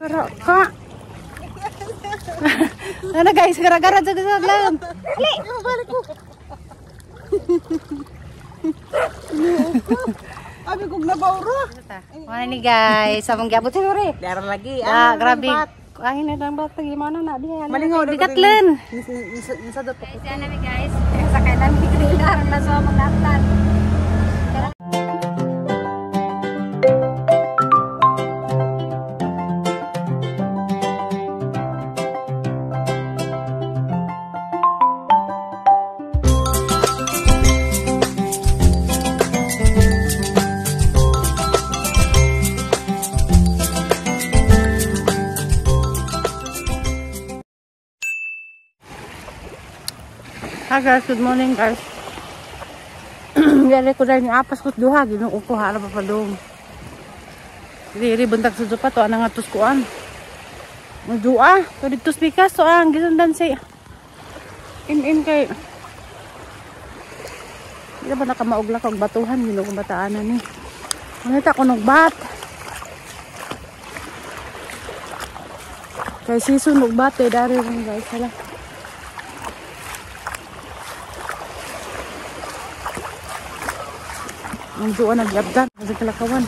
Pero ka. Ano guys, gara-gara jag lang. Ali, balik ko. Abi kog nabauro. Mana ni guys, among giabot ore. Dara lagi. Ah, grabe. Ay na lang bata gimana na diha. Malingaw na Bigatlen. Nisa dato. Guys, yan namin guys. Sakay namin trailer na sa among daftar. Hi guys, good morning guys. Gari ko dahil apas ko duha, ginoo ko hala pa padung. Diri buntag sa pa to anang atos kuan. Madua, to dito speakers to ang gisundan si MM kay. Di ba nakamaugla kog batuhan ginoo ko bataanan ni. Mangita ko nog bat. Kay season og bat eh, dari rin guys hala. Ang duwa nagyabdan sa kalakawan.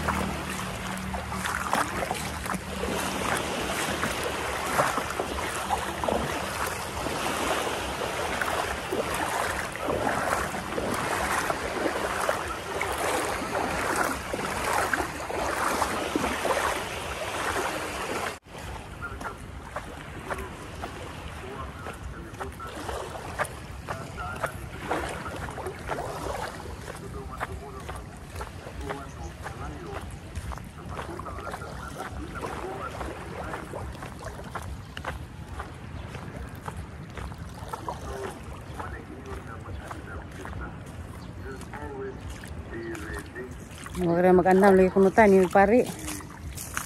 Huwag mag-andam lagi kunutan ni pari.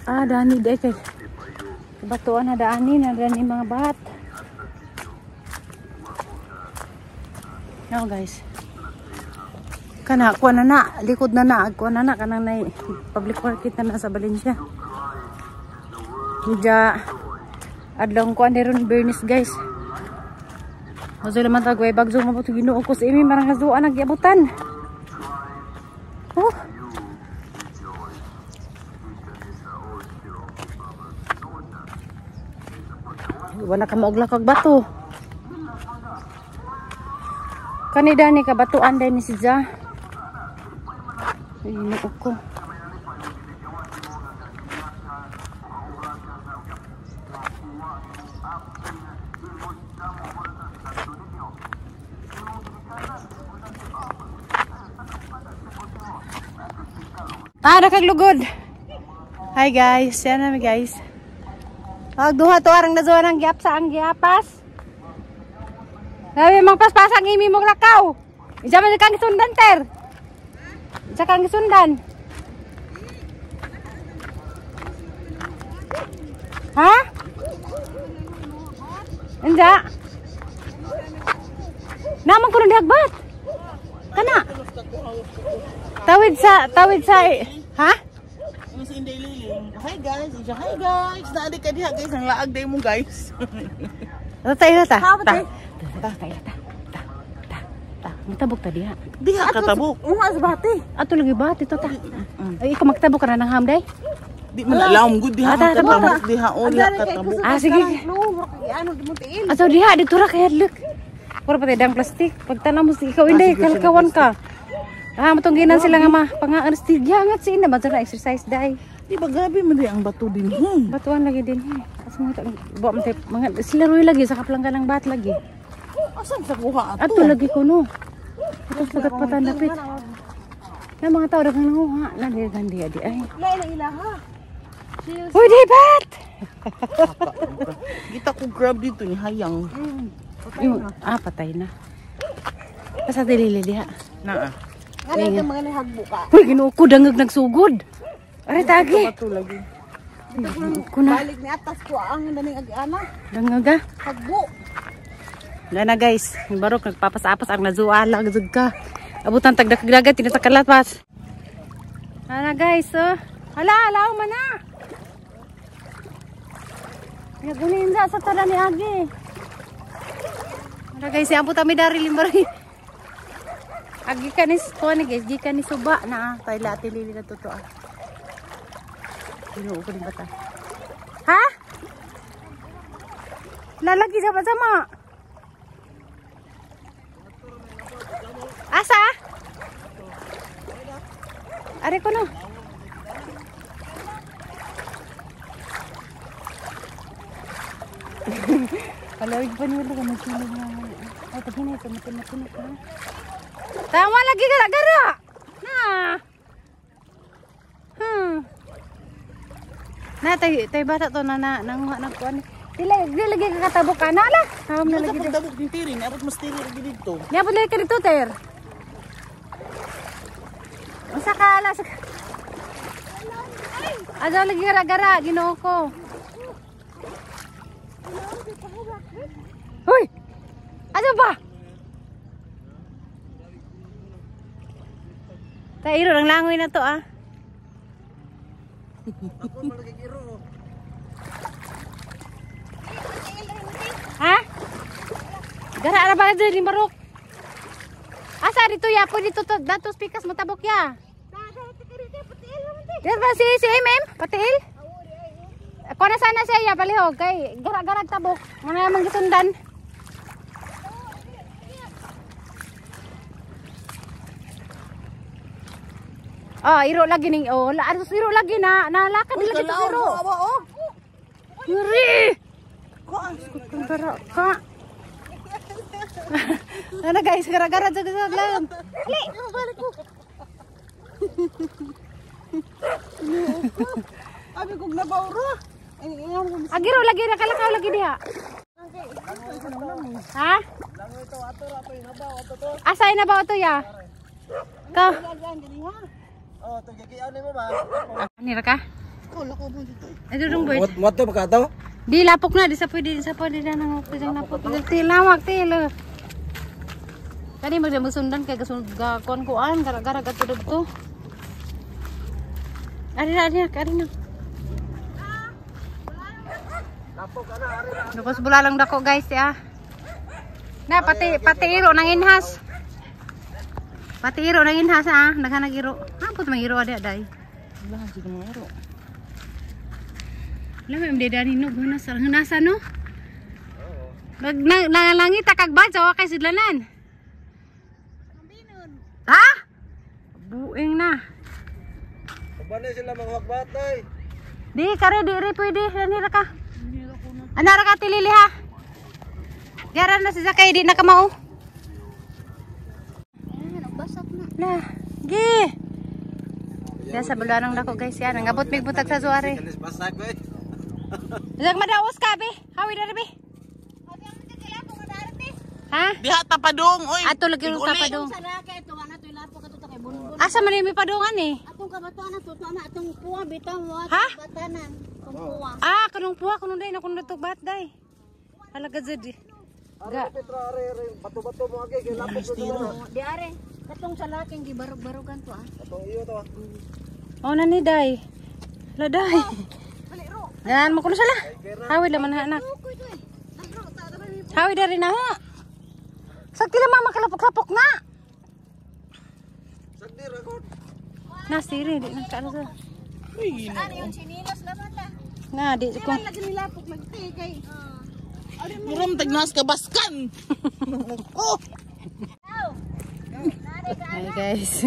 Ah, dani dai kay. Batuan na dani na dani mga bat. Now guys. Kana kuan na na, likod na na, kuan na na kanang nay public market na na sa Valencia. Medya adlong kuan deron Bernice guys. Mo man tagway bagzo mo Ginoo ko sa imi marang hazuan nagyabutan. Oh. Wala ka maugla kag bato. Kani dani ka batuan dai ni si Ja. Ay, ginoo ko. Ah, nakaglugod. Hi guys, yan namin guys. Ag duha to arang nazuan ang giap sa ang giapas. Grabe mang paspasang imi mong lakaw. Isa man kang gisundan ter. Isa kang gisundan. Ha? Inja. Naman ko rin dihagbat. Kana. Tawid sa ha? Hi guys, hi guys. Naadi ka diha guys, ang laag day mo guys. Ta ta. Ta. Ta ta ta. Ta. Mutabok ta diha. Diha ka tabok. Unga sa bati. Ato lagi bati to ta. Ay ikaw magtabok ka na ng hamday. Di man alam gud diha ka tabok diha o diha ka tabok. Ah sige. Ato diha dito ra kay hadlok. Puro pati dang plastik. Pagtanaw mo ikaw inday kalakawan ka. Ah, matong ginan sila nga ma panga-anesthesia ngat si ina man na exercise day. Di ba gabi man ang bato din he. Batuan lagi din he. Asa mga buwa man mga sila roy lagi sa kaplanggan ng bat lagi. Asan sa kuha ato? Ato lagi kuno. Ato lagat patan dapit. Na mga tao daghang nanguha na di gandi di ay. Laila ilaha. Uy, di bat. Kita ko grab dito ni hayang. Ah, patay na. Asa dilili diha. Naa. Nga mga nahagbo ka. Uy, Ginoo ko dangag nagsugod. Are tagi. Kuna. Balik ni atas ko ang daning ag-ana. Dangag ah. Hagbo. Dana guys, barok nagpapas-apas ang nazuala gud ka. Abutan tagdakdagat tinatakalat. Ana guys, oh. Hala, alaw man na. Nagunin sa tala ni Agi. Ara guys, siya po tami dari limbari. Agi ka ni kuan ni guys, gikan ni suba na tayo lati lili na totoo. Ginoo ko ni bata. Ha? Lalagi sama sama. Asa? Are ko no. Palawig pa niyo lang magsulog na. Ay, tabi na ito, matin-matin na. Tama lagi gara-gara. Na. Na tay bata to na nanguha na kuan. Dili lagi kakatabok ka na la. Tawag na lagi. Pagtabok din tiri, niabot mas tiri lagi dito. Niabot lagi ka dito, ter. Unsa ka ala sa Aja lagi gara-gara Ginoo ko. Hoy! Ano ba? Tairo lang langoy na to ah. Ha? Gara ara ba dyan barok? Asa dito ya? Pwede dito to datos pikas matabok ya. Diyan ba si MM? Patil? Kuha na sana siya ya palihog kay gara-gara tabok. Muna namang gisundan. Ah, iro lagi ning oh, la iro lagi na nalakad lagi to iro. Ngeri. Gara ka. Ano guys, gara-gara jag lang. Ali, balik ko. Abi kog nabawro. Agiro lagi nakalakaw lagi diha. Ha? Asa ina ba to ya? Ka. Oh, tugigian nimo ba? Ani ra ka? Ko lako mo dito. Ay dudong boy. What to ba to? Di lapok na, di sa pwede, di sa pwede na nang pwede lapok. Tilawak til. Kani mo musundan kay gasun ga kuan kuan gara-gara gato didto. Ari na, ari na, ari na. Lukos bulalang dako guys ya. Na pati iro nang inhas. Pati iro nang inhas ah, daghan nag iro. Ampot mang iro adi aday. Wala jud mga iro. Lami am dani no hunasa hunasa no. Nag nangita kag badyaw kay sidlanan. Ha? Buing na. Uban sila mga batay. Di kare di ri pwede dani ra ka. Ana ra ka tilili ha. Gara na si Zakay di na ka mao. Na. Gi. Ya sa bulanang dako guys yan. Ngabot mig butag sa zuare. Zak madaos ka be. Hawi diri be. Ha? Diha tapadong oy. Ato lagi ro tapadong. Asa man mi padungan eh? Atong kabatuan ato na atong puwa bitaw mo batanan. Atong puwa. Ah, kanong puwa kunong day na kunong tug bat day. Halaga jud. Ga. Bato-bato mo agi kay lapok do. Di are. Katong sa laking gibarog-barogan to ah. Atong iyo to. Oh na ni day. La day. Yan mo kuno sala. Hawi laman ha anak. Hawi dari na ho. Sakti lang mama kalapok-lapok na. Sakti ra ko. Nasiri di nang kaano sa. Ano yung sinilas laman ta? Na di ko. Lagi nilapok lagi kay. Muram tagnas ka baskan. Ko. Hi guys.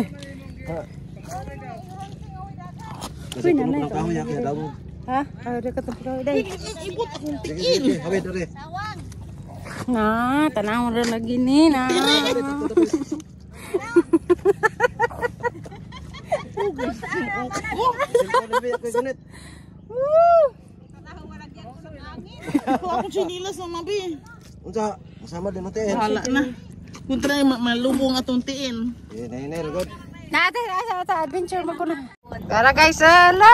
Uy, nanay. Kahoy ya kaya daw. Ha? Ay, di ka tong day. Ibot akong tiil. Hawi dere. Na, tanaw ra lagi ni na. Woo! Ko akong sinilas na mabi. Unsa kasama din natin. Wala na. Kontra malubong atong tiin. Eh, nay nay god. Na, ate, ate, adventure mo ko na. Tara guys, ala!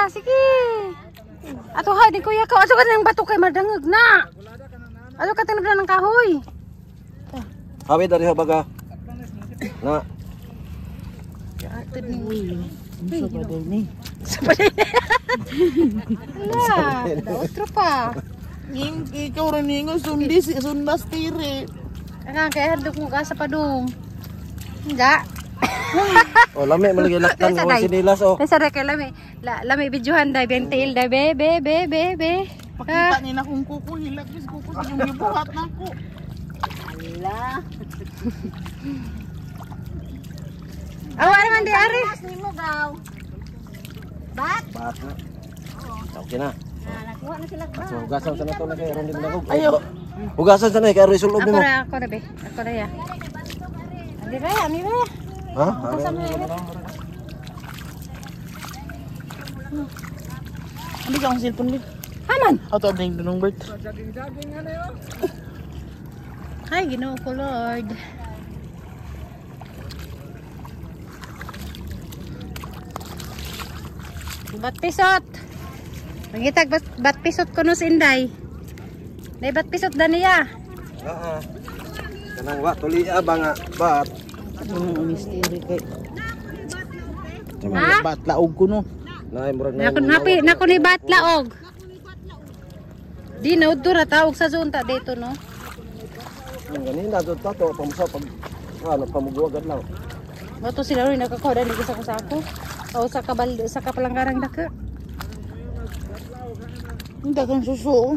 Sige! Ato ha, di kuya ko. Ato ka ng bato kay madangag na. Ato ka tinabla ng kahoy. Hawi dari ha baga. Na. Ate ni. Unsa ba daw ni? Sa pa Ala, otro pa. Ning ikaw ra ningo sundi si sundas tire. Ang kay hadlok mo ka sa padung. Hindi. Oh, lami man lagi laktan Tesa, mo day. sinilas oh. Tesa ra kay lami. Lami videohan day beng tail day be be be be be. Pakita ni na kung kuko hilak bis kuko sa yung gibuhat nako. Ala. Awa naman di ari. Mas nimo gaw. Bat. Bat na. Okay na. Na nakuha na sila ba. So hugasan sa na to na kay aron di mo Ayo. Hugasan sa na kay aron isulob Ako nimo. ra, ako ra be. Ako ra ya. Ani ra, ani ra. Ha? Hugasan mo ya. Hindi ka akong cellphone ni. Haman. Auto abning dunong Bert. Ay, Ginoo ko Lord. Bat pisot. Mangitag bat pisot ko no si Inday. Nay bat pisot daniya. Oo. Kanang wa tuli ba nga bat. Ang misteri kay. Ha? Bat laog ko no. Naay murag Nako napi nako ni bat laog. Di na udto ra tawag sa zone ta dito no. Ganina jud ta to pamusa pag ano pamuguwag adlaw. Moto sila rin nakakuha dani sa sako. O sa kabal sa kapalanggarang dako. Hindi kang suso.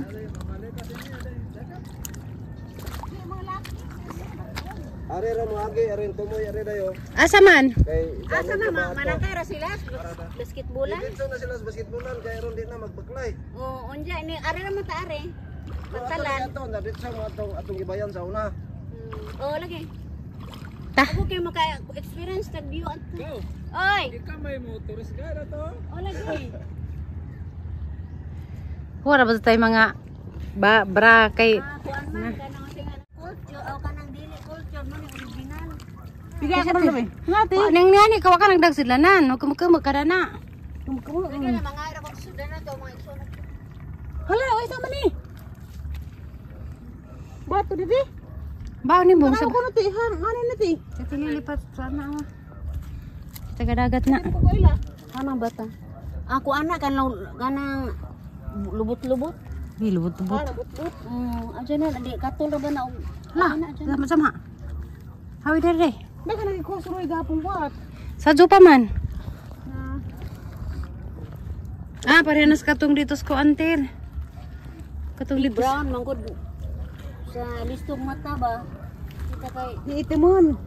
Are ra mo agi, are tumoy, are dayo. Asa man? Kay Asa na malakay ra sila basketballan. Dito na sila sa basketballan kay aron di na magbaklay. Oh, unja ni are ra man ta are. Pantalan. Ato na dito sa mga atong atong gibayan sa una. Oh, lagi. Ta. Ako kay maka experience tag view ato. Oy. Ikaw may motorist ka na to. Oh, lagi. Wala ba tayo mga ba bra kay Ah, kuan man kanang singa culture o kanang dili culture mo ni original. Bigay ka na Ngati. Nang niani kawa ka nang dagsidlanan, huwag ka magkada na. Lagi na mga ara kog sudan na to mga igsoon. Hala, oy sama ni. Bato didi. Bao ni mong Ano sa ko na ti han, ano na ti? Ito lilipat sana ah. Tagadagat na. Ko ila. Kanang bata. Ako ana kanang kanang lubot-lubot. Di lubot-lubot. But Adyan na di katol ra ba na og Lah, sama-sama. Hawi dere. Baka nagikuha suroy gapong wat. Sa pa man. Ah, parenas katong dito sa kuantir. Katong dito. Brown manggod sa listog mata ba. Kita kay Ni itimon.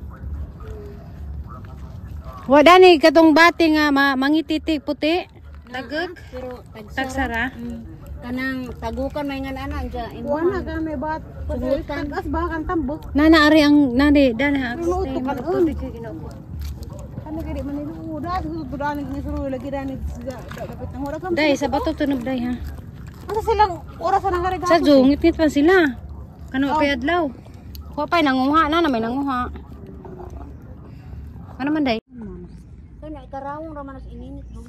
Wa dani katong bati nga mangititig puti. Tagag. Pero tagsara. Tagsara. Kanang tagukan may nga ana dya imo. Kuha na ka may bat. Sungutan. Tagas ba kang tambok? Nana ari ang nani dana. Pero tukan. Ano kay di man ni uda siguro dani ni suroy lagi dani dapat nang ora kam. Day sa bato tunob day ha. Asa silang oras na nga Sa ngit-ngit pa sila. Kano pa adlaw. Kuha pa nanguha na na may nanguha. Ano man day? Kana ikarawong ra man as ininit dog.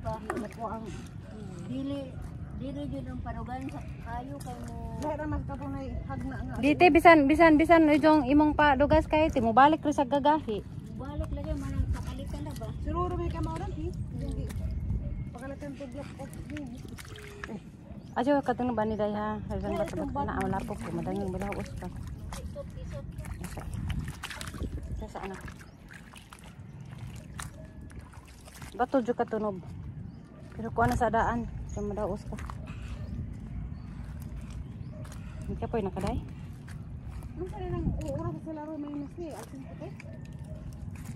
Pa ko ang dili dili jud ang parugan sa kayo kay mo. Lahi ra mas kapunay hagna nga. Dite bisan bisan bisan ijong imong pa dugas kay ti mo balik ra sa gagahi. Balik lagi man ang pakalitan na ba. Siguro may kamauran ti. Pakalitan tudlok ko. Ajo katong ba ni day ha. Bisan bato bato na wala po ko madanging balaos pa. Sa sa anak. Bato jud katunob. Pero kuha na sa daan, sa madaos ka. Hindi ka po nakaday. Nung pa nang oras sa laro may mas ni alsin puti.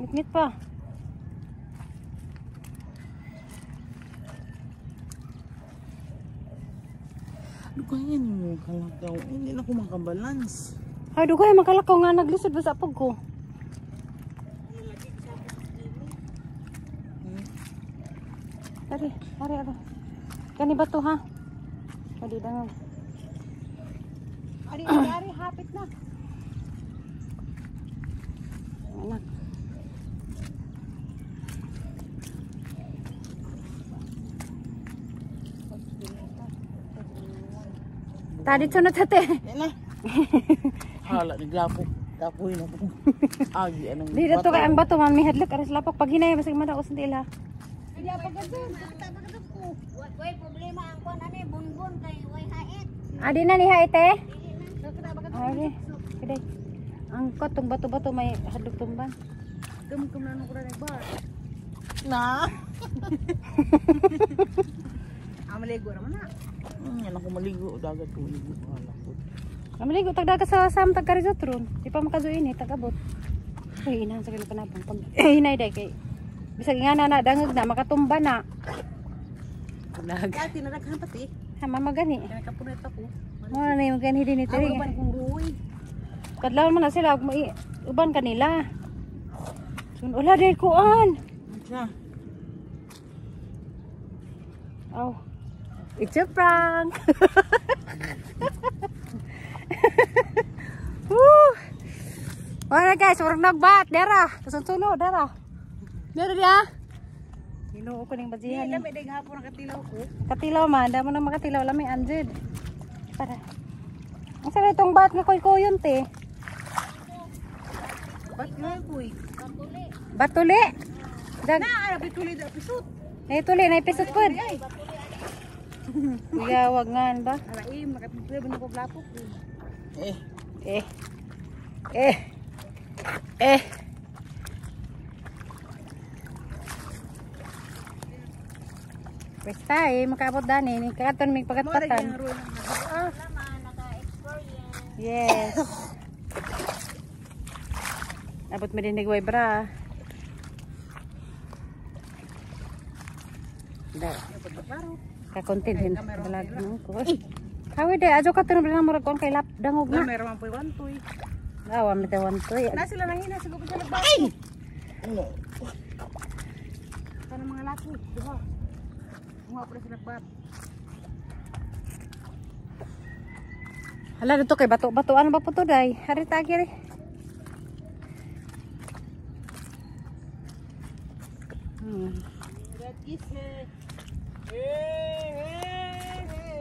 Ngit-ngit pa. Dugayan mo kalakaw. Hindi na ko makabalance. Ay, dugay makalakaw nga naglisod ba sa apog ko. Ari, ari, ari. Kani ba to ha? Pwede dangag. Ari ari ari hapit na. Anak. Tadi na tate. Hindi na. Hala naglapo. Dapoy na po. Agi anong Di to kay ang bato man mihadlok aris lapok pag hinay basig madaos nila. Way problema ang kuan ani bunbon kay way Adi na niha ite. Adi. Kede. Ang katong bato-bato may hadlok tumban. Kum na ko na ba. Na. Amaligo raman na. Yan ako maligo. Dagat ko maligo. Wala ko. Amaligo tagdaga sa sam tagkarizot ron. Di pa makazuin eh tagabot. Ay inahan sa kanila panabang pag hinay day kay bisag nga na dangag na makatumba na. Lag. Dati na daghan pati. Ha mama gani. Kaya kapunit ako. Mo na yung gani din ito. Ang uban kong ruoy. Kadlawon man na sila uban kanila. Sun ula day kuan. Siya. Oh. It's a prank. Woo! Wala guys, murag nagbat dara. Kasuntuno dara. Dara dia. Ginoo ko ning bajihan. Di lami day gahapon ang katilaw ko. Katilaw man, damo na makatilaw lami anjid. Para. Ang sarap itong bat nga kuy-kuyon te. Bat nga kuy. Batuli. Dag. Na ara bituli da pisot. Nay tuli, nay pisot pod. Kuya, wag ngan ba? Ara eh makatuli ba ko glapok. Eh. Eh. Eh. Eh. Basta eh, makaabot dani ni katon may pagatpatan. Yes. Abot mi din nagway bra. Da. Kakontent din dalag no ko. Kawi de ajo ka tunod lang murag kon kay lap dangog Na na. meron man poy wantoy. Awa mi tawan toy. Na sila nang hina siguro sila nagbato. Kana mga laki, duha. Mga pala sila nagbat. Hala dito kay bato-bato ano ba po to day? Hari ta kiri.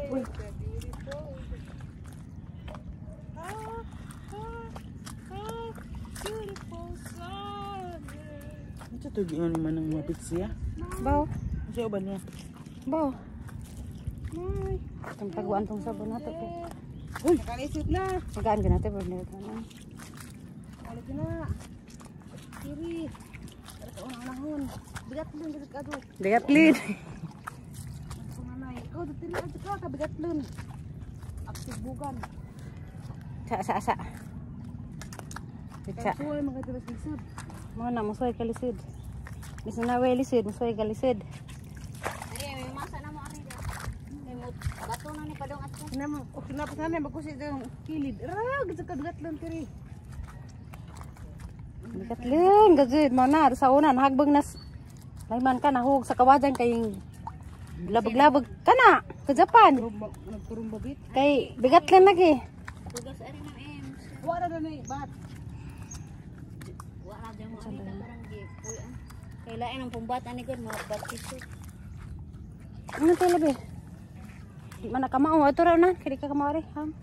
Uy. Ito to giyon naman ng mapit siya. Bao. Siya ba niya? Bao. Ay, itong taguan tong sabon nato te. Uy, nakalisip na. Magaan ka natin, pero na. Balik na. Kiri. Para sa unang unahon. Bigat lun bigat ka do. Bigat lun. Nanay. Ikaw dito na ka ka bigat lun. Aktibugan. Sa sa sa. Sa. Suway mga tiwas lisod. Mo na musuway ka lisod. Bisan na way lisod, musuway ka lisod. Ay, may masa na mo ani. May mo bato na ni padong ato. Kinama, okay na pa sana magkusi yung kilid. Ra, gid ka bigat lun kiri. Bigat lun, gajud mo na sa una nahagbag nas. Layman ka nahug sa kawajan kay labag-labag ka na ka Japan. Nagkurumbabit. Kay bigat lang lagi. Tugas ari ng ems. Wala na ni bat. Wa na jamo ani ka parang gi puy ah. Kay lain ang pumbat ani gud mga baptiso. Ano to labi? Di man nakamao ato raw na, kay di ka kamao ri, ham.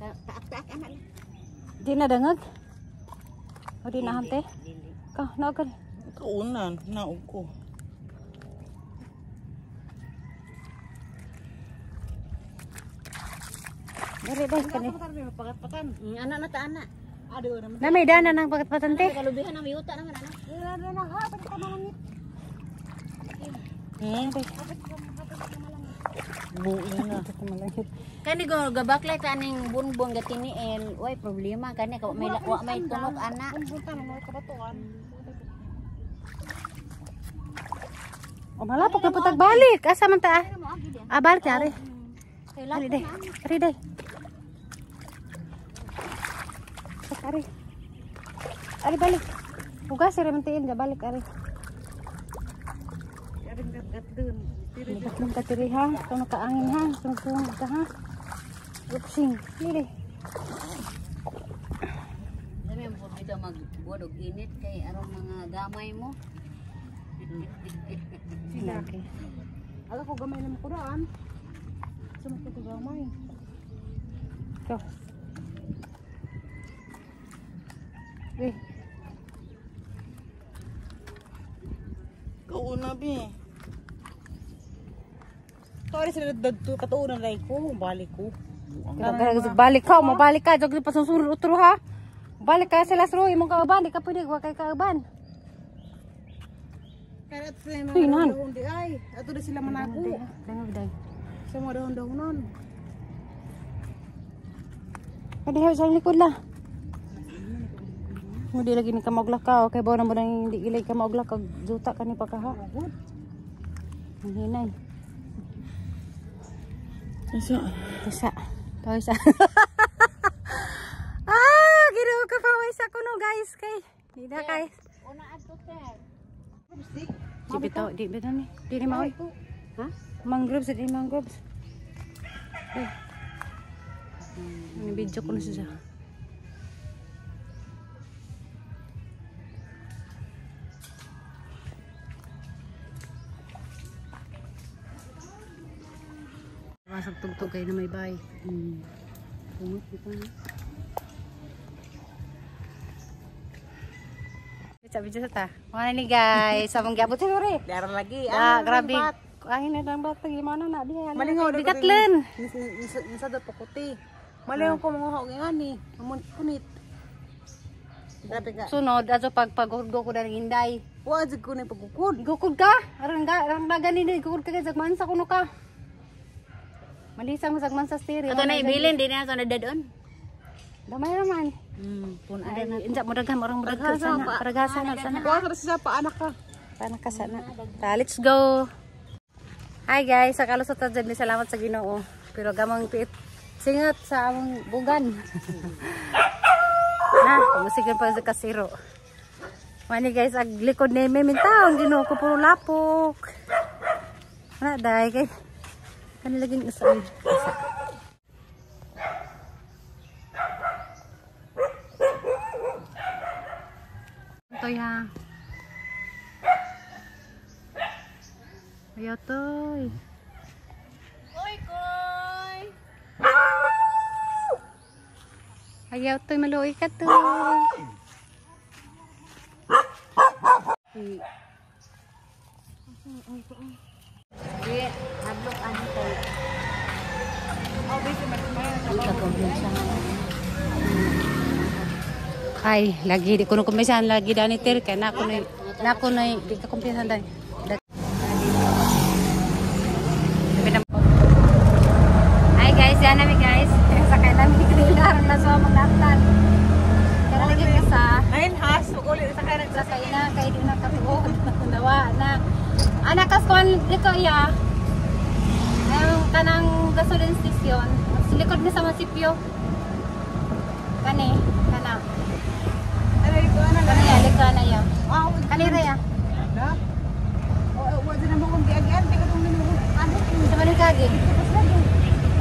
Taak-taak ana lang. Di na dangag. O di na hamte. Ka, naog ka. Kaunan, naog ko. Dali dai kani. Pagatpatan. Ana na ta ana. Ado na. Na may dana nang pagatpatan te. Kalubihan ang yuta naman ana. Na na na ha, pati ka malangit. Buing na. Kani go gabaklay ta aning bunbon ga tiniil, way problema kani ka may wa may tunok ana. Bunbon ta mo kabatuan. O malapok na putag balik. Asa man ta? Ah, balik ari. Kay Ari day. Ari day. Sak ari. Ari balik. Hugas rin man tiin balik ari. Aring gatgat dun. Bigat ka tiri ha. Tunog ka angin ha. Tunog tunog ka ha. Upsing. Dili. Dami ang bitaw magbuod og init kay aron mga gamay mo. Sila. Okay. Aga ko gamay na makuraan. Sumat ko gamay. Go. Eh, Kauna bi. Tori sila dadto katuonan lay ko, balik ko. Balik ka, mabalik ka. Jog pa susunod utro ha. Balik ka sila sro imong kauban, di ka pwede wa kay kauban. Kaya at sila mga dahon di ay. Ato na sila manago. Sa mga dahon-dahonon. Pwede ha sa likod la. Mudi lagi ni ka maglakaw kay bawo na mo nang hindi ilay ka maglakaw juta ka ni pagkaha. Ang hinay. Asa? Isa. Pawis. Ah, Ginoo ko pawis ako no guys kay. Di na kay. Una adto ter. Di bitaw, di bitaw ni. Di ni maoy. Ha? Mangroves, di mangroves. Eh. Ano video ko na siya. Wasag tugtog kayo na may bay. Pungot dito na. Sabi dyan sa ta. Mga ni guys, sa mong giabot siguro eh. Dara lagi. Ah, grabe. Ay, na lang bata gimana na diha. Malingaw na Bigatlen. Nisa da pakuti. Malingaw ko mga hog ngani. Amon kunit. Grabe ka. Sunod ato pag pagurgo ko dali inday. Wa jud ko ni pagukod. Gukod ka. Aron ga, aron na gani ni gukod ka kay sagmansa kuno ka. Malisang mo sagmansa stereo. Ato na ibilin di na ato na dadon. Damay raman. Pun Ay, inja mo daghan morang daghan sana. Paragasa na sana. Wa sa siya pa anak ka. Paano ka sana? Ta, let's go. Hi guys, sa kalusot ta dyan, salamat sa Ginoo. Pero gamang piit singat sa among bugan. Na, pagusigan pa sa kasiro. Mani guys, ag likod ni Mimi taon Ginoo ko puro lapok. Ana dai kay kan laging isa. Isa. Toy ha. Ayaw toy. Oy koy. Ayaw toy, maluoy ka toy. Di hadlok ani kay. Ay, lagi di kuno kumpisan lagi dani tir kay na kuno na di ka kumpisan dani. Hi guys, yan namin guys. Sakay namin grilar na sa maglatan. Kaya lagi ka sa Ngayon has, uli sa kay sakay na kay di na katuod. Nawa na. Anak kas kon dito iya. Ang kanang gasoline station. Sa likod ni sa Masipyo. Kani, kana. Ano ko ana Kani ya, likod na ya. Wow, Kani ra ya. na. O wa dyan na mo kung giagian, di ka tong minuhon. Ano? Sa man kagi.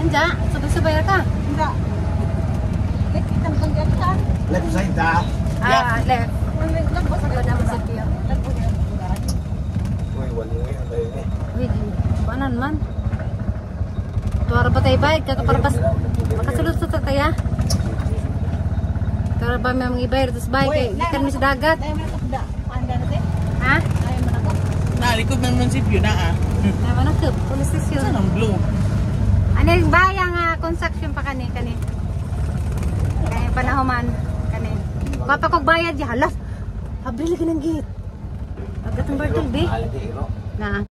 Anja, subay-subay ra ka. Hindi. Kitang panggiagian. Left side ah. Ah, left. Lagpo sa Likod na Masipyo. Uy, wala nga tayo eh. Uy, panan man. Tuwara ba tayo bike? Kato para pas makasulod sa tataya. Tuwara ba may mga ibayar tapos bike? Kay gikan mi sa dagat. Ay man ako da. Anda na te. Ha? Ay man ako. Na likod ng munisipyo na ah. Tama na ko. Police station. Saan ang blue? Ano yung bayang construction pa kani kani. Kaya panahuman kani. Papa kog bayad ya halas. Abri lagi ng gate. Agatong Bartol be. Alagay, no? Na.